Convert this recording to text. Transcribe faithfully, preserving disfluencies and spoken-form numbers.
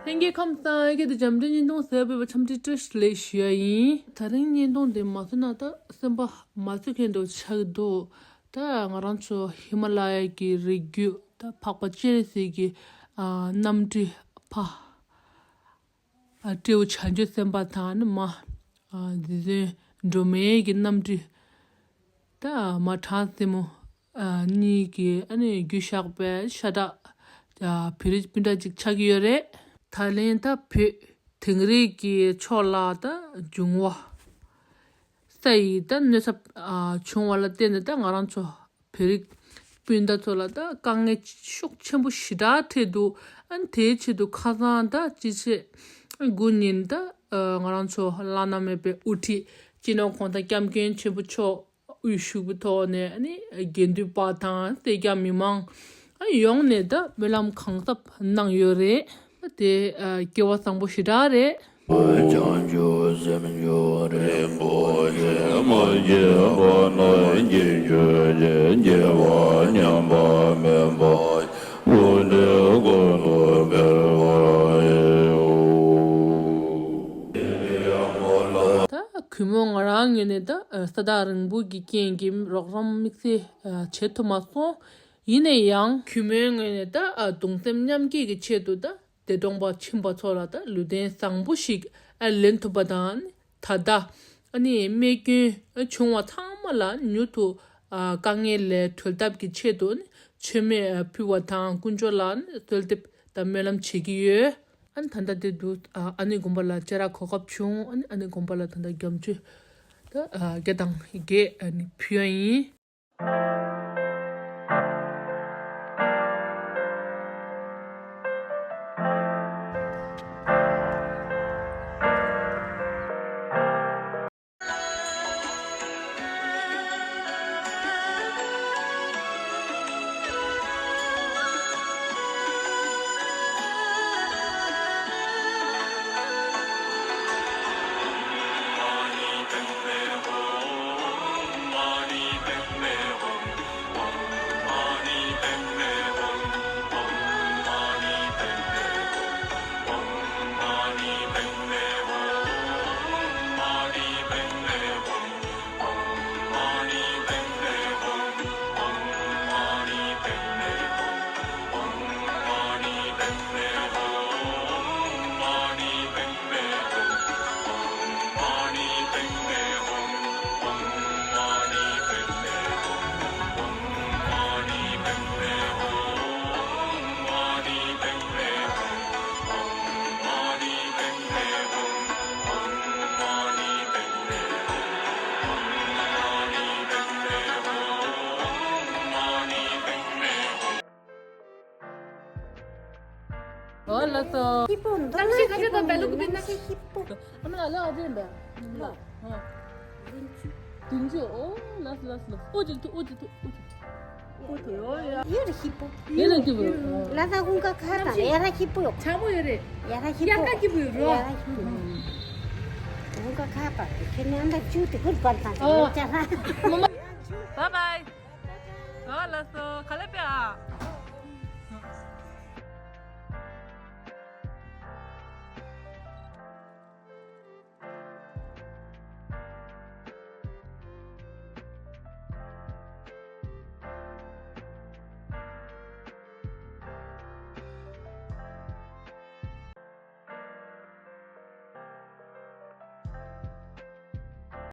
ལྷན་རྒྱས་ཁམས་བཟང་། ཨེ་ཀེ་དེ་འཇམ་འདྲེ་བརྙན་ཐུང་གཟིགས་པའི་འཚམས་འདྲི་བཀྲ་ཤིས་བདེ་ལེགས་ཞུ་ཡ་ཡིན། ད་རིང་བརྙན་ཐུང་དེ་མ་བཟོས་ན་ད་སེམས་པ་མ་བཟོད་མཁན་དུ་ཆགས་འདུག་ད་ང་རང་ཚོ་ཧི་མ་ལ་ཡ་གི་རི་རྒྱུད་ད་འཕགས་པ་སྤྱན་རས་གཟིགས་ཀྱི་ཨ་རྣམ་འཕྲུལ་ཕ། ཨ་སྤྲེའུ་བྱང་ཆུབ་སེམས་དཔའ་དང་ནི་མ། ཨ་རྗེ་བཙུན་སྒྲོལ་མའི་གི་རྣམ་འཕྲུལ། ད་མ་ཁྲང་སྲས་མོ་ཨ་གཉིས་ཀྱི་ཨ་ནི་རྒྱུད་བཤགས་པའི་ཤ་ཁྲག་ཨ་བོད་རིགས་སྤུན་ཟླ་ཅིག་ཆགས་ཀྱི་ཡོད་རེད། ད་ལན་ད་བོད་དིང་རི་གི་ཕྱོགས་ལ་ད་འབྱུང་བ་ས་ཡི་ད་གནོད་འཚེ་ཨ་བྱུང་བ་ལ་བརྟེན་ནས་ད་ང་རང་ཚོ་བོད་རིགས་སྤུན་ཟླ་ཚོ་ལ་ད་དཀའ་ངལ་ཤུགས་ཆེན་པོ་ཞེ་དྲག་འཕྲད་འདུག་ཨ་ནི་དེའི་ཆེད་དུ་ཁ་སང་ད་སྤྱི་ཚེས་དགུ་ཉིན་ད་ཨ་ང་རང་ཚོ་བླ་ན་མེད་པའི་དབུ་ཁྲིད་སྤྱི་ནོར་གོང་ས་སྐྱབས་མགོན་ཆེན་པོ་མཆོག་དབུ་བཞུགས་པའི་ཐོག་ནས་ཨ་ནི་དགེ་འདུན་པ་དང་སེར་སྐྱ་མི་མང་ཨ་ཡོངས་ནས་ད་སྨོན་ལམ་གང་ཟབ་གནང་ཡོད་རེད། དེ་ཨ་སྐལ་བ་བཟང་པོ་ཞེ་དྲག་རེད། བྱང་ཆུབ་སེམས་མཆོག་རིན་པོ་ཆེ། མ་སྐྱེས་པ་རྣམས་སྐྱེ་གྱུར་ཅིག་སྐྱེས་པ་ཉམས་པ་མེད་པ། ཀུན་ནས་ཀུན་ཏུ་འཕེལ་བར་ཤོག་ད་གུས་མོ་ང་རང་ངོས་ནས་ད་ས་ཐག་རིང་པོ་གི་རྐྱེན་གྱིས་རོགས་རམ་དམིགས་བསལ་བྱེད་ཐུབ་མ་སོང་། ཡིན་ན་ཡང་གུས་མོའི་ངོས་ནས་ད་གདུང་སེམས་མཉམ་སྐྱེད་ཀྱི་ཆེད་དུ་ད། འདས་གྲོངས་པ་ཁྱིམ་པ་ཚོ་ལ་ད་ལུས་རྟེན་བཟང་པོ་ཞིག་ཨ་ལེན་ཐུབ་པ་དང་ད་ལྟ་ཨ་ནི་རྨས་སྐྱོན་བྱུང་བ་ཚང་མ་ལ་མྱུར་དུ་ཨ་དཀའ་ངལ་ལས་གྲོལ་ཐབས་ཀྱི་ཆེད་དུ་ཨ་ནི་མཆོད་མེ་ཨ་ཕུལ་བ་དང་དཀོན་མཆོག་ལ་ཨ་ནི་གསོལ་འདེབས་དང་སྨོན་ལམ་བྱེད་ཀྱི་ཡོད། ཨ་ནི་ད་ལྟ་དེ་དུས་ཨ་ཨ་ནེ་དགོན་པ་ལ་ཅ་ར་གོ་སྐབས་བྱུང་། ཨ་ནི་ཨ་ནེ་དགོན་པ་ལ་ད་ལྟ་རྒྱབ་སྐྱོར་ད་ཨ་བརྒྱ་དང་བརྒྱད་ཨ་ནི་ཕུལ་ཡ་ཡིན། ཨོ་ལགས་སོ། སྐྱིད་པོ་འདུག་གནམ་གཤིས་ག་འདྲ་འདུག་བལ་ལུག་པའི་གནམ་གཤིས་སྐྱིད་པོ། ཨ་མ་ལགས་ལགས་ཨ་ཅེ་འདྲ། ལགས། ཨ། བདུན་ཅུ། བདུན་ཅུ། ཨོ་ལགས་སོ་ལགས་སོ་ལགས་སོ། ཨོ་ཅིག་ཐུ་ཨོ་ཅིག་ཐུ་ཨོ་ཅིག་ཨོ་ཐུ་ཡོ་ཡ། ཡོད་རེད་སྐྱིད་པོ། ཡོད་ལ་སྐྱིད་པོ། ལ་ད་ཧུང་ཀ་ཁ་དང་ཡ་ར་སྐྱིད་པོ་ཡོད། ཆ་མོ་ཡོད་རེད། ཡ་ར་སྐྱིད་པོ། ཡ་ར་སྐྱིད་པོ་ཡོད་རོ། ཡ་ར་སྐྱིད་པོ། ཧུང་ཀ་ཁ་པ་ཁྱོད་ནི་ཨ་མདའ་བཅུ་དེ་ཧུར་བར་ཐང་ཨོ། ཡོད་ཅག་ལ། Bye bye། ཨོ་ལགས་སོ། ག་ལེ།